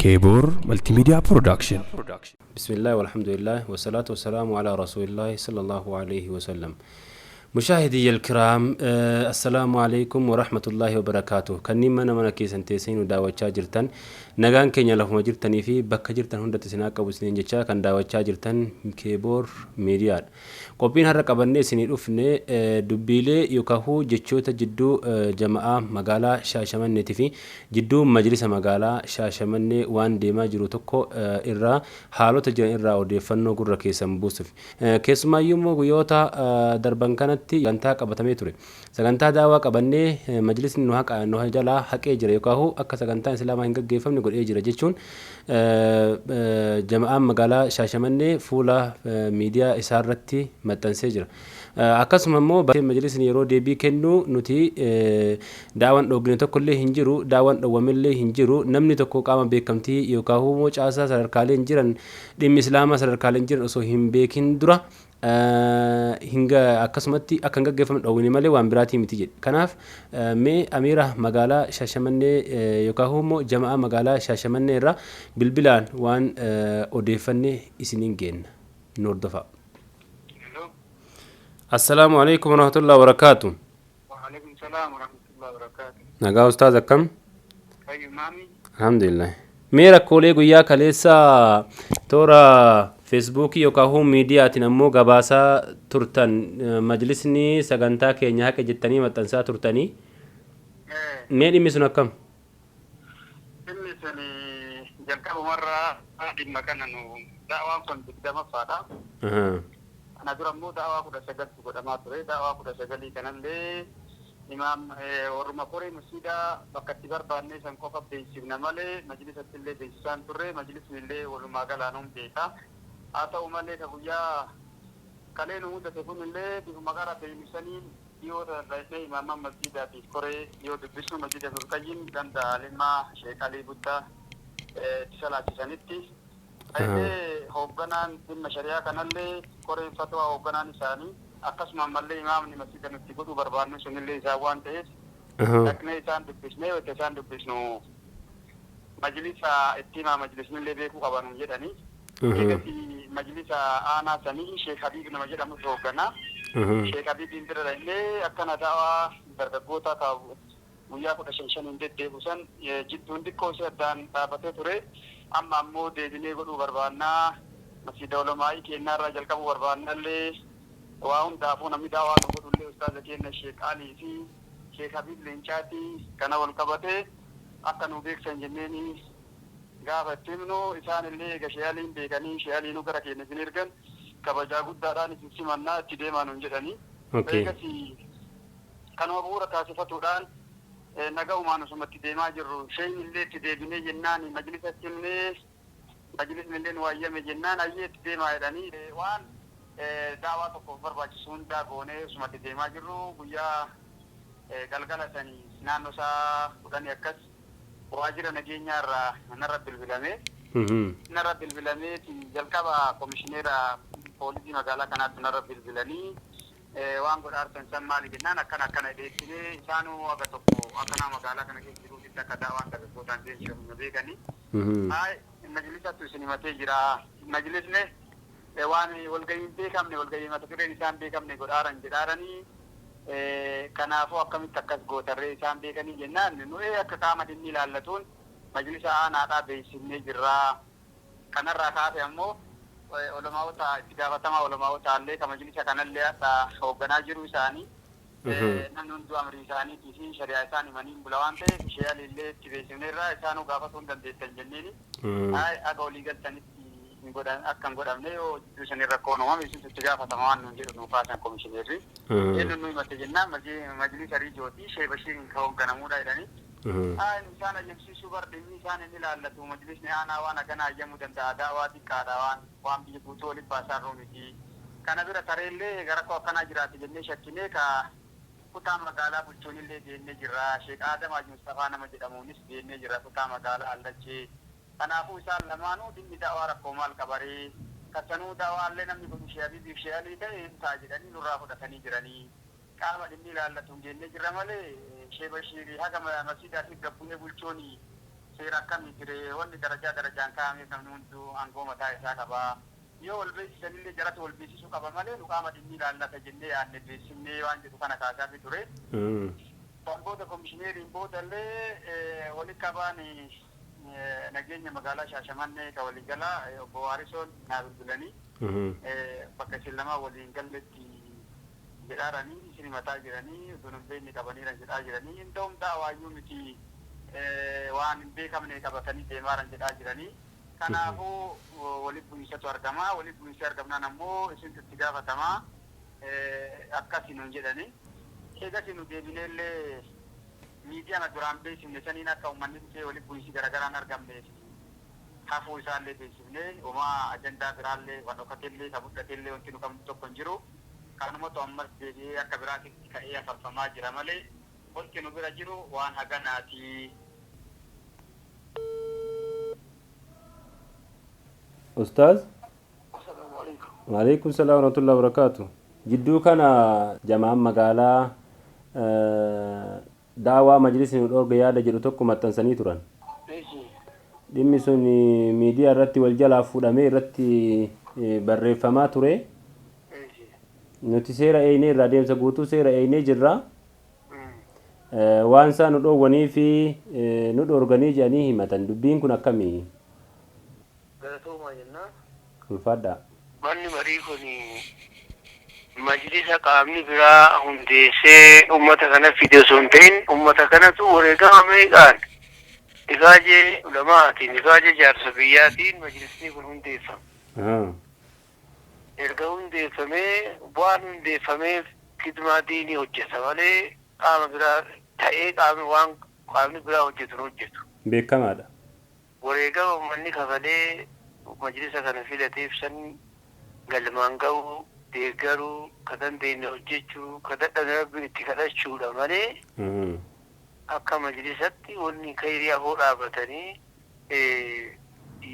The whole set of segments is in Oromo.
Keeboor Multimedia Production. بسم الله والحمد لله والصلاة والسلام على رسول الله صلى الله عليه وسلم. مشاهدي الكرام، السلام عليكم ورحمة الله وبركاته. Kanneen mana mana keessan teessanii nu daawwachaa jirtan, nagaan keenya lafuma jirtanii fi bakka jirtan hundatti isin haa qabu isiniin jechaa, kan daawwachaa jirtan Keeboor Miidiyaadha. Qophiin har'a qabannee isinii dhufne dubbiilee yookaan jechoota jidduu jama'aa magaalaa Shaashamanneetii fi jidduu majlisa magaalaa Shaashamannee waan deemaa jiru tokko irraa, haalota jiran irraa odeeffannoo gurra keessan buusuuf. Keessumaayyuu immoo guyyoota darban kanatti sagantaa qabatamee ture. Sagantaa daawaa qabannee majlisni nu haqa nu jalaa haqee jira yookaan akka sagantaan islaamaa hin gaggeeffamne godhee jira jechuun jama'aan magaalaa Shaashamannee fuula miidiyaa isaarratti maxxansee jira. Akkasuma immoo majlisni yeroo deebii kennu, nuti daawaan dhoogine tokkollee hin jiru, daawaan dhowwamillee hin jiru, namni tokko qaama beekamtii yookaan immoo caasaa sadarkaaleen jiran, dhimmi islaamaa sadarkaaleen jiran osoo hin beekin dura hinga akkasumatti akka hin gaggeeffamne dhowwine malee waan biraatii miti jedhe. Kanaaf mee amiira magaalaa Shaashamannee yookaan immoo jama'aa magaalaa Shaashamannee irraa bilbilaan waan odeeffanne isiniin geenna. Nu hordofaa. السلام عليكم ورحمة الله وبركاته. وعليكم السلام ورحمة الله وبركاته. Nagaa ustaaz, akkam? طيب مامي. Alhamdulillah. Mee rakkoolee guyyaa kaleessa toora Feesbuukii yookaan miidiyaatiin ammoo gabaasaa turtan, majlisni sagantaa keenya haqe jettanii maxxansaa turtanii, mee dhimmi sun akkam? Dhimmi sun jalqabumarraa dhimma kana nu da'waan kun 20ffaadha. Kana dura immoo da'waa 19tu godhamaa ture. Da'waa 19 kanallee imaam warruma koree masjiidaa bakka itti barbaannee san qofa beeksifna malee majlisatti illee beeksisaan turre, majlisni illee walumaa galaanuun beeka. Haa ta'u malee, ka guyyaa kalee nu mudate kun illee bifuma gara beeksisaniin dhiyoo dhaqnee imaaman masjiidaatiif koree yoo dubbisnu, masjiida Nurqayyin ganda Alimmaa Sheek Alii Guddaa itti salaachisanitti. Illee hoogganaan dhimma shari'aa kanallee, koreen fatwaa hoogganaan isaanii, akkasuma ammallee imaamni masjiida nutti godhuu barbaannu sunillee isaan waan ta'eef, dhaqnee isaan dubbisnee, wayita isaan dubbisnu, majlisa itti himaa, majlisnillee beekuu qaban jedhanii. Eegasi majlisa aanaa sanii Sheek Habiib nama jedhamutu hoogganaa. Sheek Habiibiin bira dhaqnee, akkana da'waa dargaggoota ka guyyaa 15 shaniin deddeebi'u san jidduun xiqqoo ishee addaan dhaabatee ture. Amma ammoo deebinee godhuu barbaannaa. Masjiida olamaa'ii keenyaarraa jalqabuu barbaannallee, waa hundaafuu namni da'waa nu godhullee ustaaza keenya Sheek Alii fi Sheek Habiib Leencaati, kana wal qabatee akka nu beeksan jenneeni gaafa itti himnu, isaan illee eega Sheek Aliin beekanii, Sheek Aliinuu gara keenya isin ergan, kabajaa guddaadhaan isin simannaa, itti deemaa nuun jedhanii. Eegas kanuma bu'uura taasifatuudhaan naga'umaan osuma itti deemaa jirru, sheeyni illee itti deebinee jennaan, majlisatti himnee, majlisni illee nu wayyame jennaan, ayyee itti deemaa jedhanii, waan daawaa tokkoof barbaachisu hundaa goonee osuma itti deemaa jirru, guyyaa galgala sanii naannoo isaa 10 akkas waajjira nageenyaa irraa narra bilbilamee, narra bilbilameeti, jalqaba komishineera poolisii magaalaa kanaatti narra bilbilanii, waan godhaartan san maali jennaan, akkana akkana dhiyeessinee, isaanuu haga tokko akka nama magaalaa kana keessa jiruutitti akka daawaan dargaggootaan deemsifamu beekanii. Haay, majlisatu isin himatee jira. Majlisni waan walgahii hin beekamne, walgahii mata dureen isaan beekamne godhaaran jedhaaranii, kanaafuu akkamitti akkas gootarree isaan beekanii jennaan, nu akka qaama dhimmi ilaallatuun majlisa aanaadhaa beeksifnee jirra. Kanarraa kaase ammoo olamaa'ota itti gaafatamaa olamaa'ota illee ka majlisa kanallee hadha hoogganaa jiru isaanii, namni hunduu amrii isaaniitii fi shari'aa isaan himanii bula waan ta'eef, ishee illee itti beeksifneerra, isaanuu gaafatuu hin dandeessan jenneeni. Haay, aga olii galtanitti hin godhan, akka hin godhamne, yoo jidduu sanii rakkoon uumame isintu itti gaafatama waan nuun jedhu nuu kaasan komishineerri. Eenyu nu himate jennaan, majlisa riijooti, Shee Bashiiriin ka hoogganamuudha jedhanii. Haay, isaan ayyamsiisuu bar dhimmi isaan hin ilaallatu, majlisni aanaa waan hagana ayyamuu danda'a, daawaa xiqqaadha, waan biyya guutuu walitti baasaa miti. Kana bira tareellee gara rakkoo akkanaa jiraate jennee shakkinee, ka kutaa magaalaa bulchuunillee deemnee jirra. Sheek Aadam Haji Mustafaa nama jedhamuunis deemnee jirra kutaa magaalaa Allachee. Kanaafuu isaan lamaanuu dhimmi da'waa rakkoo maal qabaree, kasanuu da'waallee namni godhu Shee Habiibiif Shee Alii ta'e hin ta'a jedhanii nurraa fudhatanii jiranii. Qaama dhimmi ilaallatuun deemnee jirra malee Shee Bashiirii haga masjiidaatiif gabbu'ee bulchuun seera akkamii ture? Wanni darajaa darajaan kaa'ameef namni hunduu aangoo mataa isaa qaba. Yoo wal beeksisanillee jaratu wal beeksisuu qaba malee nu qaama dhimmi ilaallata jennee yaadne beeksifnee waan jedhu kana kaasaafi ture. Kan booda komishineeriin boodallee walitti qabaan nageenya magaalaa Shaashamannee ka waliigalaa obbo Waarisoon naa bilbilanii bakka isin lamaa waliin galletti jedhaaranii isin himataa jiranii utuu hin beekne qabaniiran jedhaa jiranii hin ta'um da'awaayyuu miti waan hin beekamne qabatanii deemaaran jedhaa jiranii. Kanaafuu walitti bu'iinsatu argama. Walitti bu'iinsi argamnaan ammoo isintu itti gaafatama akkasi nuun jedhani. Eegasii nu deebineellee miidiyama duraan beeksifne saniin akka uummanni dhufee walitti bu'iinsi garaagaraa hin argamneef hafuu isaallee beeksifne. Homaa ajandaa biraallee waan dhokatellee ka mul'atellee wanti nu qabnu tokko hin jiru. Kanumatu ammas deebi'ee akka biraatitti ka'ee afarfamaa jira malee wanti nu bira jiru waan haganaati. Ustaaz? Assalaamu alaikum. Waalaikum salaam warahmatullahi wabarakatuh. Jidduu kana jama'aan magaalaa da'awaa majlisni nu dhoorge yaada jedhu tokko maxxansanii turan. Dhimmi sun miidiyaa irratti wal jalaa fuudhamee irratti barreeffamaa ture. Nuti seera eeynee irraa deemsa guutuu seera eeynee jirra. Waan isaa nu dhoowwanii fi nu dhoorganii jedhanii himatan. Dubbiin kun akkamii? Galatoomaa jenna. Ulfaadhaa. Manni marii kun majlisa qaamni biraa hundeessee ummata kana fide osoo hin ta'in ummata kanatu wareegama meeqaan ifaajee ulamaatiin ifaajee jaarsa biyyaatiin majlisni kun hundeeffame. Erga hundeeffamee waan hundeeffameef kidmaa diinii hojjeta malee qaama biraa ta'ee qaamni waan qaamni biraa hojjetu hin hojjetu. Beekamaadha. Wareegama uummanni kafalee majlisa kana filateef san galmaan ga'uu, deeggaruu, ka dandeenye hojjechuu, ka dadhabne Rabbiin itti kadhachuudha malee akka majlisatti wanni khayrii afoo dhaabatanii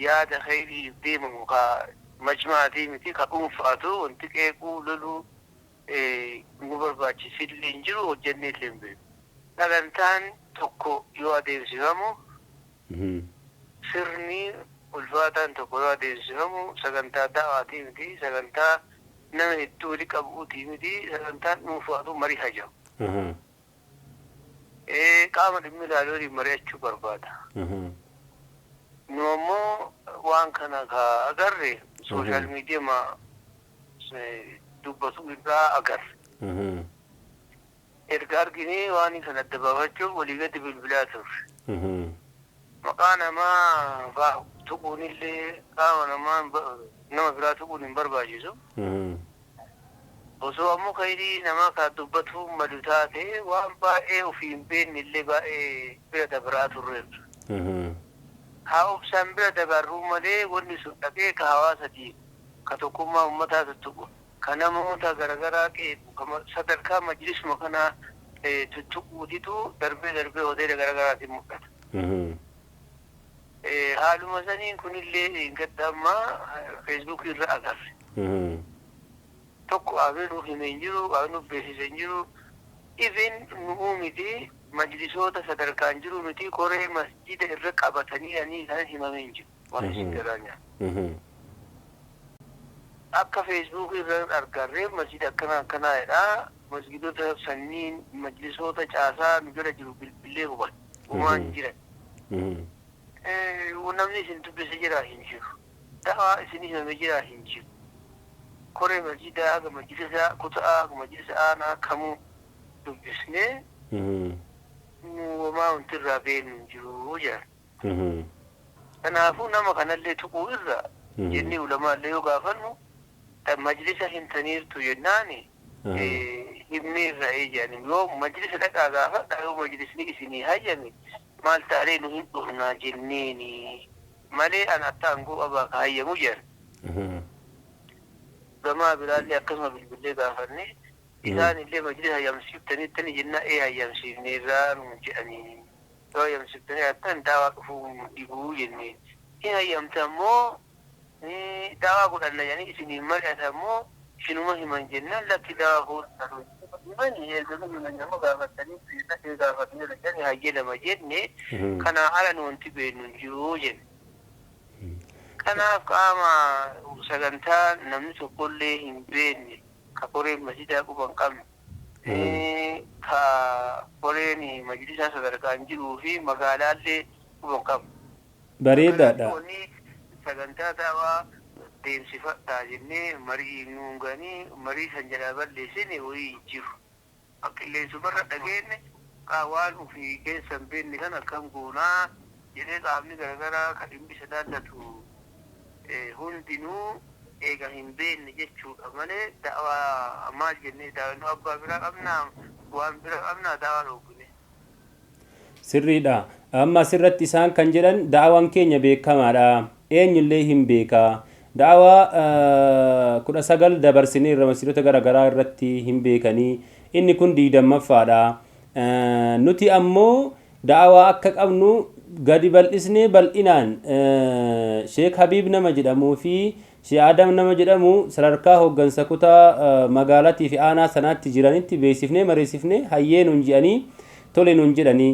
yaada khayriif deemamu ka majmaatii miti ka dhuunfaatu wanti qeequu loluu nu barbaachisillee hin jiru hojjennee illee hin beeku. Sagantaan tokko yoo adeemsifamu sirni ulfaataan tokko yoo adeemsifamu sagantaa da'awaatii miti sagantaa nama hedduu wali qabuutii miti sagantaan dhuunfaatu marii hajamu. Qaama dhimmi ilaalu waliin mari'achuu barbaada. Nu ammoo waan kana ka agarre sooshaal miidiyaa dubbatu irraa agarre. Erga arginee waan kana adda baafachuuf walii gadi bilbilaa turre. Maqaa namaa faa tuquun illee qaama namaa nama biraa tuquun hin barbaachisu. Osoo ammoo kayrii namaa ka dubbatuu malu taate waan baay'ee ofii hin beekne illee baay'ee bira dabraa turreerra. Haa obsaan bira dabarruu malee wanni sun dhaqee ka hawaasa diigu, ka tokkummaa uummataa tuttuqu, ka namoota garaagaraa qeequ, ka sadarkaa majlisuma kanaa tuttuquutitu darbee darbee hoteela garaagaraatiin mul'ata. Haaluma saniin kunillee gadda ammaa feesbuukii irra agarre. Tokko qaamni nuuf hime hin jiru, qaamni nuuf beeksise hin jiru. Even nu'uu miti majlisoota sadarkaan jiru miti koree masjida irra qabatanii ani isaan himame hin jiru. Waan isin garaa nyaatu. Akka feesbuukii irra argarree masjida akkana akkanaa jedha. Masjidota sanniin majlisoota caasaa nu jala jiru bilbilee huban. Humaan jiran. Namni isin dubbise jira hin jiru. Da'aa isin himame jira hin jiru. Koree masjidaa haga majlisa kutaa haga majlisa aanaa kamuu dubbisnee nu homaa wanti irraa beeknu hin jiru jedhan. Kanaafuu nama kanallee tuquu irra jennee ulamaallee yoo gaafannu majlisa himtaniirtu jennaani himnee irra jedhani yoo majlisa dhaqaa gaafadha yoo majlisni isinii hayyame maal taalee nu hin dhufnaa jenneeni malee an atta aangoo qabaa ka hayyamu jedhan. Gamaa biraallee akkasuma bilbillee gaafanne isaan illee majlisa hayyamsiiftaniittani jennaa ee hayyamsiifneerraa nuun jedhanii yoo hayyamsiiftanii hattan daawaa dhufuu dhibuu jennee hin hayyamte ammoo daawaa godhanna jedhanii isiniin mari'ata ammoo isinuma himan jennaan lakki daawaa godhanna. Himani erga himani nama gaafatanii dhaqee gaafatanii dhaqanii hayyee lama jenne kanaa ala nu wanti beeknu hin jiru jenne. Kanaaf qaama sagantaa namni tokkollee hin beekne ka koreen masjidaa quba hin qabne ka koreen majlisaa sadarkaan jiruu fi magaalaallee quba hin qabne. Bareedaadha. Wanni sagantaa daawaa deemsifadhaa jennee marii nuun ganii marii san jalaa balleessine wayii hin jiru. Qilleensumarra dhageenye waan ofii keessa hin beekne kan akkam goonaa jedhee qaamni garaagaraa kan dhimmi isa laallatu hundinuu eega hin beekne jechuudha malee da'awaa maal jennee daawwannoo abbaa biraa qabnaa waan bira qabnaa da'awaa dhoogine. Sirriidha. Amma asirratti isaan kan jedhan da'awaan keenya beekamaadha. Eenyullee hin beekaa. Da'awaa 19 dabarsinee irra masjiidota garaagaraa irratti hin beekanii. Inni kun 20ffaadha. Nuti ammoo da'awaa akka qabnu gadi bal'isnee bal'inaan Sheek Habiib nama jedhamuu fi Sheek Adam nama jedhamu sadarkaa hooggansa kutaa magaalaatii fi aanaa sanaatti jiranitti beeksifnee mariisifnee hayyee nuun jedhanii tole nuun jedhanii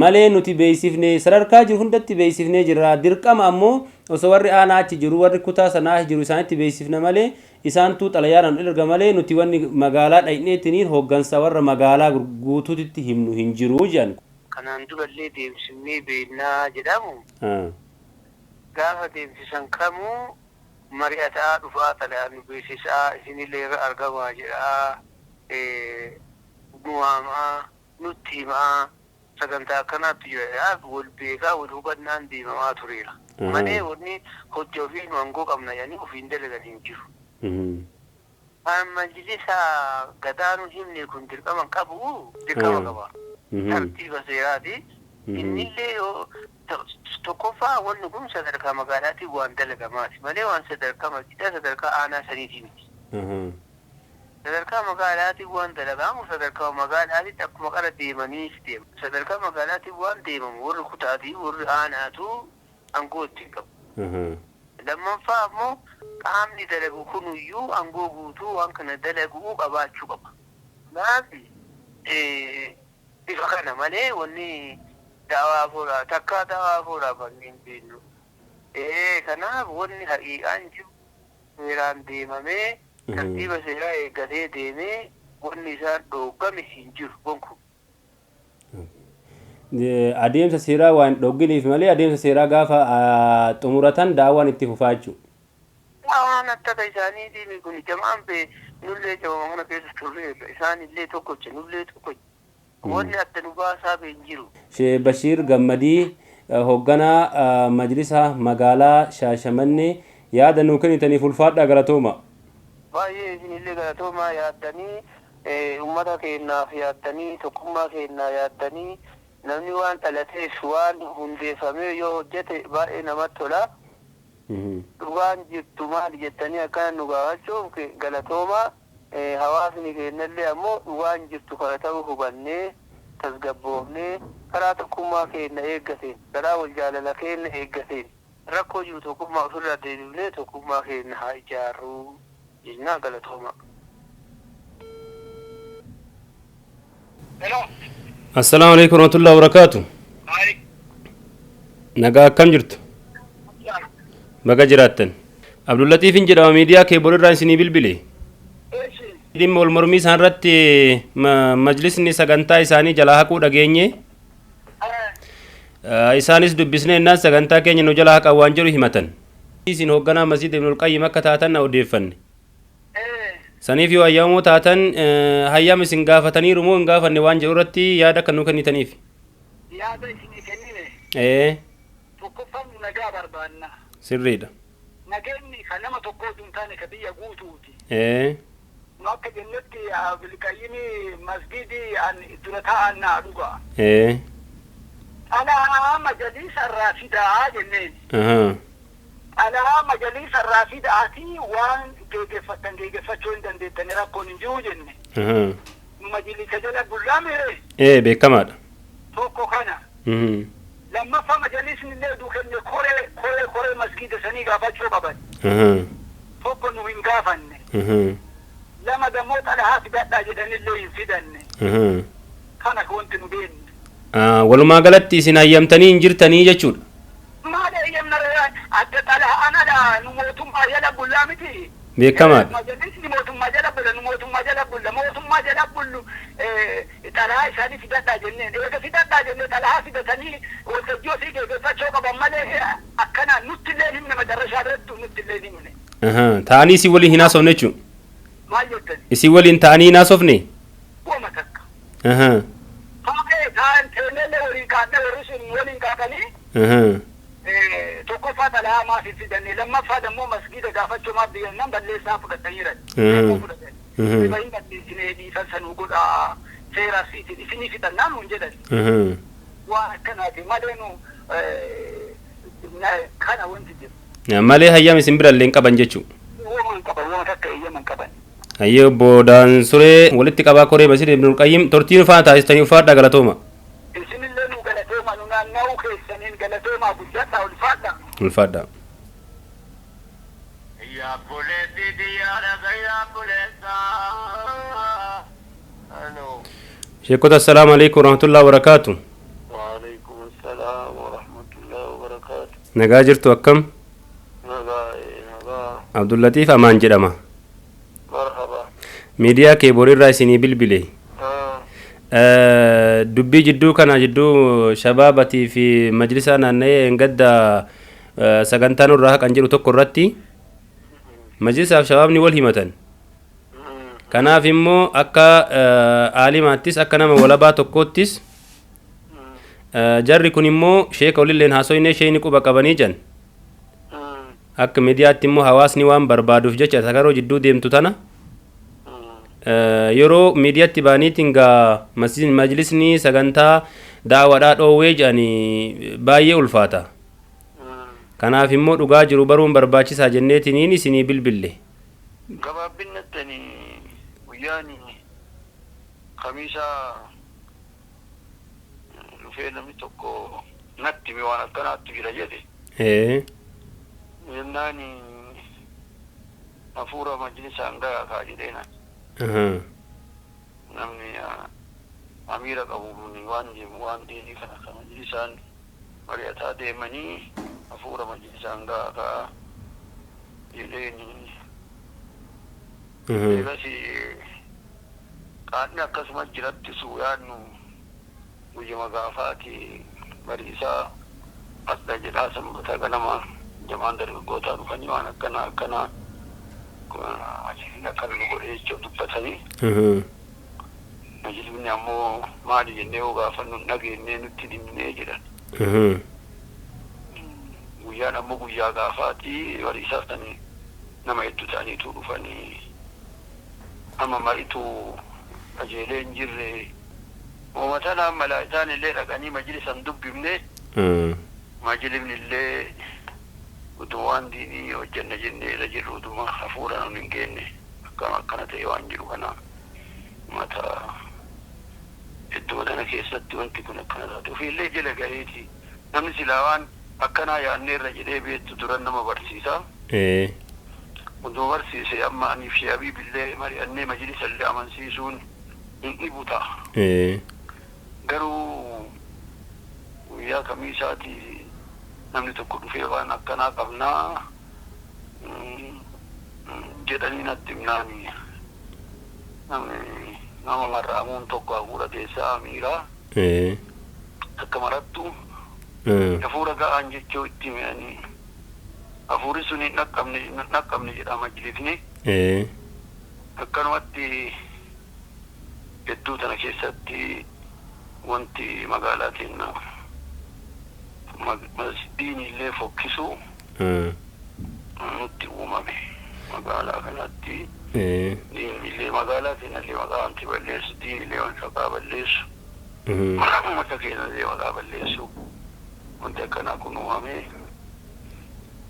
malee nuti beeksifnee sadarkaa jiru hundatti beeksifnee jirra. Dirqama ammoo osoo warri aanaa achi jiru warri kutaa sanaa jiru isaanitti beeksifna malee isaantuu xalayaadhaan erga malee nuti wanni magaalaa dhaqneetiniin hooggansa warra magaalaa guutuutitti himnu hin jiru jedhan. Kanaan durallee deemsifnee beeknaa jedhamu gaafa deemsisan kamuu mari'ataa dhufaa xalayaan nu beeksisaa isinillee irra argamaa jedhaa nu waamaa nutti himaa sagantaa akkanaatti jira wal beekaa wal hubannaan deemamaa tureera. Malee wanni hojii ofii nu aangoo qabna jedhanii ofiin dalagan hin jiru. Majlisa gadaanuu himne kun dirqama qabu dirqama qaba. Tartiiba seeraati. Innillee yoo tokkoffaa wanni kun sadarkaa magaalaatiin waan dalagamaati malee waan sadarkaa masjidaa sadarkaa aanaa saniitii miti. Sadarkaa magaalaatiin waan dalagamu sadarkaa magaalaatti akkuma qara deemaniif deema. Sadarkaa magaalaatiin waan deemamu warri kutaatii warri aanaatu aangoo ittiin qabu. Lammaffaa ammoo qaamni dalagu kunuyyuu aangoo guutuu waan kana dalaguu qabaachuu qaba. Kanaaf bifa kana malee wanni da'awaa fuudhaa takkaa da'awaa fuudhaa banni hin beeknu. Kanaaf wanni haqiiqaan jiru seeraan deemamee tartiiba seeraa eeggatee deemee wanni isaan dhooggame hin jiru gonku. Adeemsa seeraa waan dhoogginiif malee adeemsa seeraa gaafa xumuratan da'awaan itti fufaa jechuudha. Da'awaan akkata isaaniitiin kun jamaan bee nullee jama mana keessa turreerra isaanillee tokkocha nullee tokkocha. Wanni adda nu baasaa bee hin jiru. Sheek Bashiir Gammadii hoogganaa majlisa magaalaa Shaashamannee yaada nuu kennitaniif ulfaadhaa galatooma. Baay'ee isinillee galatoomaa yaaddanii uummata keenyaaf yaaddanii tokkummaa keenyaa yaaddanii namni waan dhalateef waan hundeeffamee yoo hojjete baay'ee namatti tola. Dhugaan jirtu maali jettanii akkana nu gaafachuuf galatoomaa hawaasni keenyallee ammoo dhugaan jirtu kana ta'uu hubannee tasgabboofnee karaa tokkummaa keenya eeggateen karaa wal jaalala keenya eeggateen rakkoo jiru tokkummaa ofirraa deebifnee tokkummaa keenya haa ijaarruu jennaa galatooma. Assalaamu alaikum warahmatullahi wabarakaatu. Nagaa akkam jirtu? Baga jiraattan. Abdullatiifin jedhama miidiyaa keeboon irraa isinii bilbile. Dhimma wal mormii isaan irratti majlisni sagantaa isaanii jalaa haquu dhageenye. Isaanis dubbisnee innaan sagantaa keenya nu jalaa haqan waan jedhu himatan. Isin hoogganaa masjiida Ibnul Qayyim akka taatan na odeeffanne. Saniif yoo hayyamoo taatan hayyama isin gaafataniiru moo hin gaafanne waan jedhu irratti yaada kan nu kennitaniif. Yaada isinii kennine. Tokkoffaan nu nagaa barbaanna. Sirriidha. Nageenyi kan nama tokkoo osoo hin taane ka biyya guutuuti. Nu akka jennetti Abdulqayyimi masgidii dura taa'an naa dhuga. Xalaa majaliisa irraa fidaa jenneen. Xalaa majaliisa irraa fidaatii waan geeggeeffattan geeggeeffachuu hin dandeettani rakkoon hin jiru jenne. Nu majaliisa jala bullaa miree. Beekamaadha. Tokko kana. Lammaffaa majaliisni illee oduu kenne koree koree koree masgiida sanii gaafachuu qaban. Tokko nu hin gaafanne. Lama dammoo xalahaa fidadhaa jedhanillee hin fidanne. Kana wanti nu beeknu. Walumaa galatti isin hayyamtanii hin jirtanii jechuudha. Maal eeyyamna adda xalahaan ala nu mootummaa jala bullaa miti. Beekamaadha. Majalisni mootummaa jala bulla, nu mootummaa jala bulla, mootummaa jala bullu xalahaa isaanii fidadhaa jenneen, eega fidadhaa jennee xalahaa fidatanii waltajjii ofii geggeeffachuu qaban malee akkana nutti illee himne, madarashaa irratti nutti illee himne. Ta'anii isin waliin hin haasofne jechuudha. Maal jettani? Isin waliin ta'anii hin haasofne? Wama takka. Taa'ee taa'an teenellee waliin kaa'annee warri sun waliin kaa'anii tokkoffaa xalahaa maaf hin fidanne, lammaffaa dammoo masgiida gaafachuu maaf didannan, balleessaa fudhataniiran. Bifa hin balleessine, dhiifan sanuu godhaa, seeraaf isinii fixannaa nuun jedhan. Waan akkanaati malee nu kana wanti jiru. Malee hayyama isin birallee hin qaban jechuudha. Wama hin qaban, wama takka eeyyama hin qaban. Hayyee, obbo Daansuree walitti qabaa koree Masjid Ibnul Qayyim, tortii nu faana taasistanii ulfaadhaa, galatooma. Isinillee nu galatooma, nu naanna'uu keessaniin galatoomaa, guddadhaa, ulfaadhaa. Ulfaadhaa. Yaa buleessi xiyyaara yaa buleessa. Hello. Sheekota, assalaamu alaikum warahmatullahi wabarakaatu. Waalaikum salaam wa rahmatullahi wa barakatuh. Nagaa jirtu, akkam? Nagaa, nagaa. Abdullatiif Amaan jedhama. Marhaba. Miidiyaa keeboor irraa isinii bilbile. Dubbii jidduu kana jidduu shabaabatii fi majlisaa naanna'ee gadda sagantaa nurraa haqan jedhu tokko irratti majlisaaf shabaabni wal himatan. Kanaaf immoo akka aalimaattis, akka nama walabaa tokkoottis, jarri kun immoo sheeka walilleen haasoyne, sheeyni quba qabanii jan. Akka miidiyaatti immoo hawaasni waan barbaaduuf jecha takaroo jidduu deemtu tana yeroo miidiyaatti baaniitiin gaa majlisni sagantaa daawadhaa dhoowwee jedhanii baay'ee ulfaata. Kanaaf immoo dhugaa jiru baruun barbaachisaa jenneetiniin isinii bilbille. Gabaabinatti guyyaan kamiisa dhufee namni tokko natti hime, waan akkanaattu jira jedhe. Jennaan hafuura majlisaan gayaa kaa jedheena. Namni amiira qabu waan deemu waan diinii kana ka majlisaan mari'ataa deemanii hafuura majlisaan gayaa kaa jedheeni. Eegas qaanni akkasuma jiratti yaadnu guyyama gaafaati bariisaa adda jedhaa, sanbata ganama jamaan dargaggootaa dhufanii waan akkana akkana majlisni akkana nu godhe jechuun dubbatanii, majlisni ammoo maali jennee yoo gaafannu dhageenyee nutti himnee jedhan. Guyyaan ammoo guyyaa gaafaati bariisaa sanii nama hedduu ta'aniitu dhufanii amma maritu qajeelee hin jirre. Uummatanaan malaa isaan illee dhaqanii majlisan dubbifne, majlisni illee utuma waan diinii hojjenna jennee irra jirru utuma hafuura nun hin geenne akkam akkana ta'e waan jiru kana mata iddoo tana keessatti wanti kun akkana taate ofiillee jala gaheeti namni silaa waan akkanaa yaadneerra jedhee beektu duran nama barsiisa. Utuma barsiise amma aniif Shee Abiib illee mari'annee majlisa illee amansiisuun hin dhibu ta'a. Garuu guyyaa kamiisaati namni tokko dhufee waan akkanaa qabnaa jedhanii natti himnaani, namni nama mar'aamuun tokko hafuura keessaa amiiraa akka marattu hafuura ga'aan jechuu itti himanii, hafuurri sun hin dhaqqabne, hin dhaqqabne jedha majlisni. Akkanumatti hedduu tana keessatti wanti magaalaa keenya diini illee fokkisu nutti uumame magaalaa kanatti. Diinni illee magaalaa keenya illee maqaa wanti balleessu, diini illee wanti maqaa balleessu, uummata keenya illee maqaa balleessu, wanti akkanaa kun uumame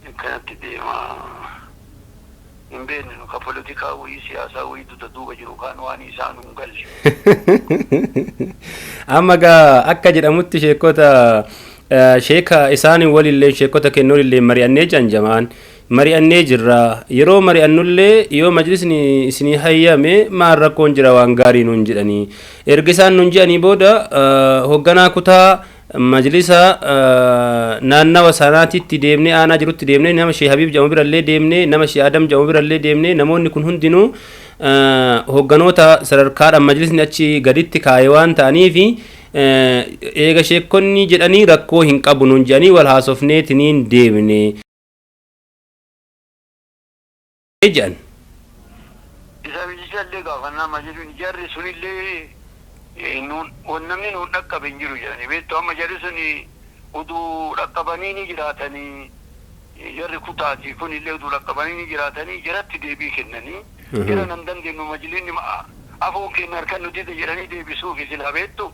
akkanatti deemaa hin beekne. Nu ka politikaa wayii, siyaasaa wayii dugda duuba jiru kaan waan isaan hin galle. Amma gaa akka jedhamutti sheekota, sheeka isaanii walillee, sheekota kennuun illee mari'annee jan jamaan Mari'annee jirra. Yeroo mari'annullee yoo majlisni isinii hayyame maal rakkoon jira waan gaarii nuun jedhanii. Erga isaan nuun jedhanii booda hoogganaa kutaa majlisa naannawa sanaatitti deemnee aanaa jirutti deemnee nama Shee Habiib jedhamu birallee deemnee nama Shee Adam jedhamu birallee deemnee namoonni kun hundinuu hoogganoota sadarkaadhaan majlisni achi gaditti kaa'e waan ta'aniifi eega sheekonni jedhanii rakkoo hin qabu nuun jedhanii wal haasofneetiniin deemne jedhan. Isa illee gaafannaa majlisni jarri sunillee nuun namni nuun dhaqqabe hin jiru jedhanii beektu. Amma jarri suni uduu dhaqqabanii ni jiraatanii, jarri kutaati kunillee uduu dhaqqabanii ni jiraatanii jaratti deebii kennanii jara nan dandeenyu majlisni afoon kenna harkan nuti jedhanii deebisuuf silaa beektu.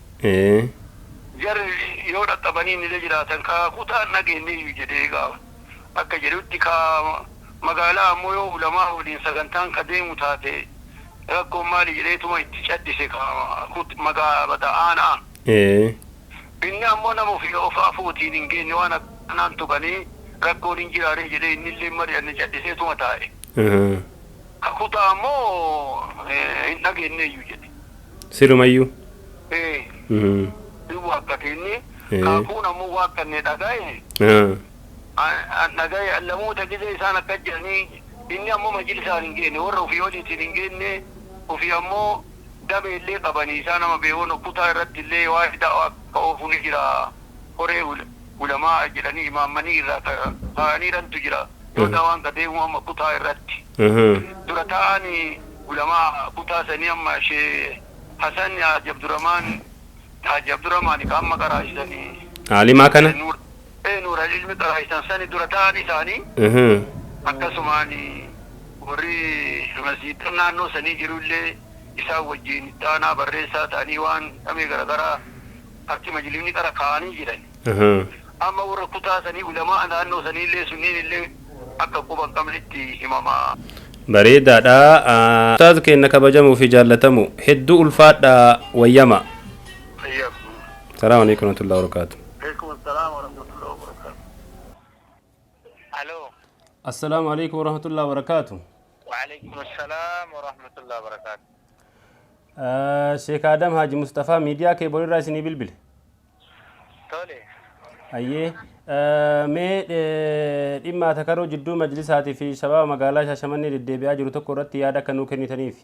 Jarri yoo dhaqqabanii illee jiraatan kaa kutaan dhageenyeeyyu jedhee gaafa akka jedhutti kaa magaalaa ammoo yoo ulamaa waliin sagantaan ka deemu taate rakkoon maali jedheetuma itti caddise kaa magaalaa aanaa. Inni ammoo nama ofii of afuutiin hin geenye waan akkanaan tuqanii rakkoon hin jiraare jedhee inni illee mari'anne cadhiseetuma taa'e. Ka kutaa ammoo hin dhageenyeeyyu jedhe. Sirumayyuu. Hin waakkate inni. Kaakuun ammoo waakkanne dhagaye. Dhagaye lamoota gisee isaan akka jedhanii inni ammoo majlisaan hin geenye warra ofii oliitiin hin geenye ofii ammoo damee illee qabanii isaan nama beekoon kutaa irratti illee waa'ee da'waa akka oofu ni jira horee ulamaa jedhanii imaammanii irraa kaa'aniirantu jira yoo da'waan ka deemu amma kutaa irratti dura ta'anii ulamaa kutaa sanii amma shee Hasan Haji Abdurrahmaan Haji Abdurrahmaan ka amma qaraasisanii. Alimaa kana. Nuur ilmi qaraa'isan sani dura ta'an isaanii akkasumaan warri masjiida naannoo sanii jirullee isaan wajjin itti aanaa barreessaa ta'anii waan dhamee garaagaraa akki majlisni qara kaa'anii jiran. Amma warra kutaa sanii ulamaa naannoo sanii illee sunniin illee akka quba hin qabnetti himama. Bareedaadha. Ustaaz keenya kabajamuu fi jaallatamu hedduu ulfaadha wayyama. Salaamu alaikum warahmatullahi wabarakatuh. Alaikum assalam warahmatullahi wabarakatuh. Aloo. Assalaamu alaikum warahmatullahi wabarakatuh. وعليكم السلام ورحمة الله وبركاته. Sheek Adam Haji Mustafaa miidiyaa kee borirraa isinii bilbile. Tole. Ayyee mee dhimma takaroo jidduu majlisaatii fi shabaaba magaalaa Shaashamannee deddeebi'aa jiru tokko irratti yaada akka nuu kennitaniif.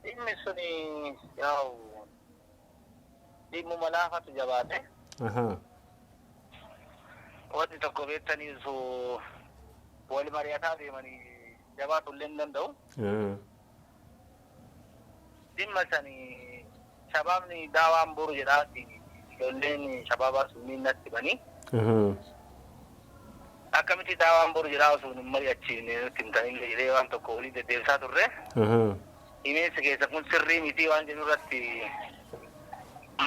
Dhimmi suni yaa'u dhimmuma laafatu jabaate. Wanni tokko beektanii osoo wal mari'ataa deemanii jabaatu illee hin danda'u. Dhimma sani shabaabni daawaan boru jedhaati ijoolleen shabaabaa sunniin natti himanii. Akkamitti daawaan boru jedhaa osoo hin mari'achiifne nutti himtanii jedhee waan tokko walii deddeebisaa turre. Himeensi keessa kun sirrii miti waan jedhu irratti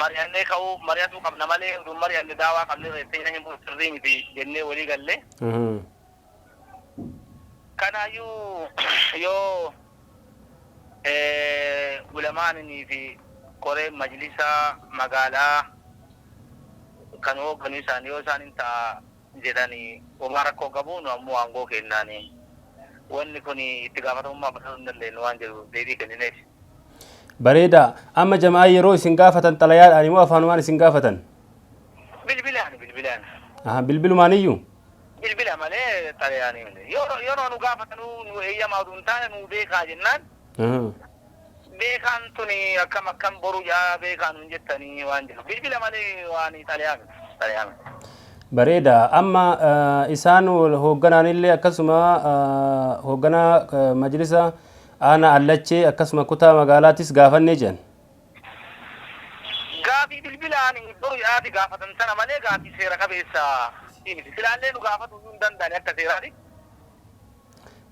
mari'annee ka'uu mari'atuu qabna malee oduu mari'anne daawaa qabne irratti himuun sirrii miti jennee walii galle. Kanaayyuu yoo ulamaanii fi koreen majlisaa magaalaa kan hoogganu isaanii yoo isaan hin ta'a jedhanii homaa rakkoo qabu nu ammoo aangoo kennaanii wanni kun itti gaafatamummaa fudhachuu hin dandeenyu waan jedhu deebii kennineef. Bareeda. Amma jamaa yeroo isin gaafatan xalayaadhaan immoo afaanumaan isin gaafatan? Bilbilaan bilbilaan. Bilbilumaaniyyuu? Bilbila malee xalayaanii miti. Yeroo nu gaafatanuu nu eeyyamaa oduu hin taane nu beekaa jennaan beekaan tuni akkam akkam boru jaa beekaan nun jettanii waan jedhu bilbila malee waan xalayaa miti xalayaa miti. Bareeda. Amma isaan hoogganaanillee akkasuma hoogganaa majlisa aanaa Allachee akkasuma kutaa magaalaattis gaafannee jiran. Gaafii bilbilaan boru jedhaati gaafatan sana malee gaafii seera qabeessa miti. Silaallee nu gaafatu hin danda'ani akka seeraati.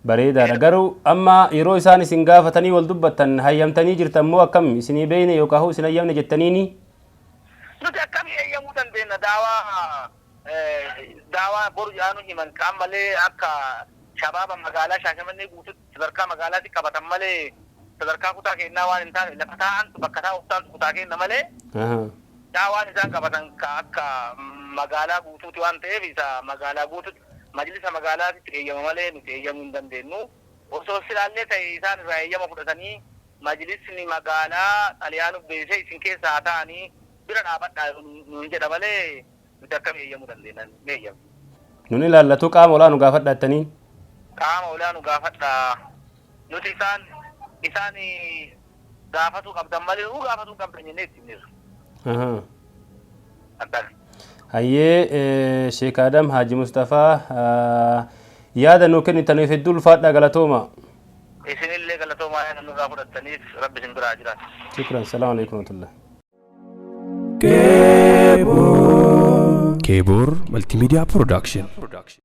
Bareedaadha. Garuu amma yeroo isaan isin gaafatanii wal dubbattan hayyamtanii jirtan moo akkam isinii beeyne yookaan isin hayyamne jettaniini? Nuti akkamii eeyyamuu dandeenya daawaa daawaa boru jedhaanu himan kaan malee akka shabaaba magaalaa Shaashamannee guututti sadarkaa magaalaatti qabatan malee sadarkaa kutaa kennaa waan hin taane lafa taa'antu bakka taa'u taantu kutaa kenna malee daawaan isaan qabatan ka akka Magaalaa guutuuti waan ta'eef isa magaalaa guutuutti majlisa magaalaatti eeyyama malee nuti eeyyamuu hin dandeenyu. Osoo silaallee ta'e isaan irraa eeyyama fudhatanii majlisni magaalaa xalayaa nuuf beeksisee isin keessa haa ta'anii bira dhaabadhaa nuun jedha malee nuti akkam eeyyamuu dandeenya hin eeyyamnu. Nun ilaallatu qaama olaanu gaafadhaa jettaniin. Qaama olaanu gaafadhaa. Nuti isaan isaan gaafatuu qabdan malee nuu gaafatuu hin qabdan jennee itti himneerra. Ahaa. Akkas. Hayyee Sheek Adam Haaji Mustafaa yaada nuu kennitaniif hedduu ulfaadhaa galatooma. Isinillee galatoomaa yaada nurraa fudhattaniif Rabbi isin biraa haa jiraatu. Shukran. Salaamu alaikum warahmatullah. Keebor Multimedia Production.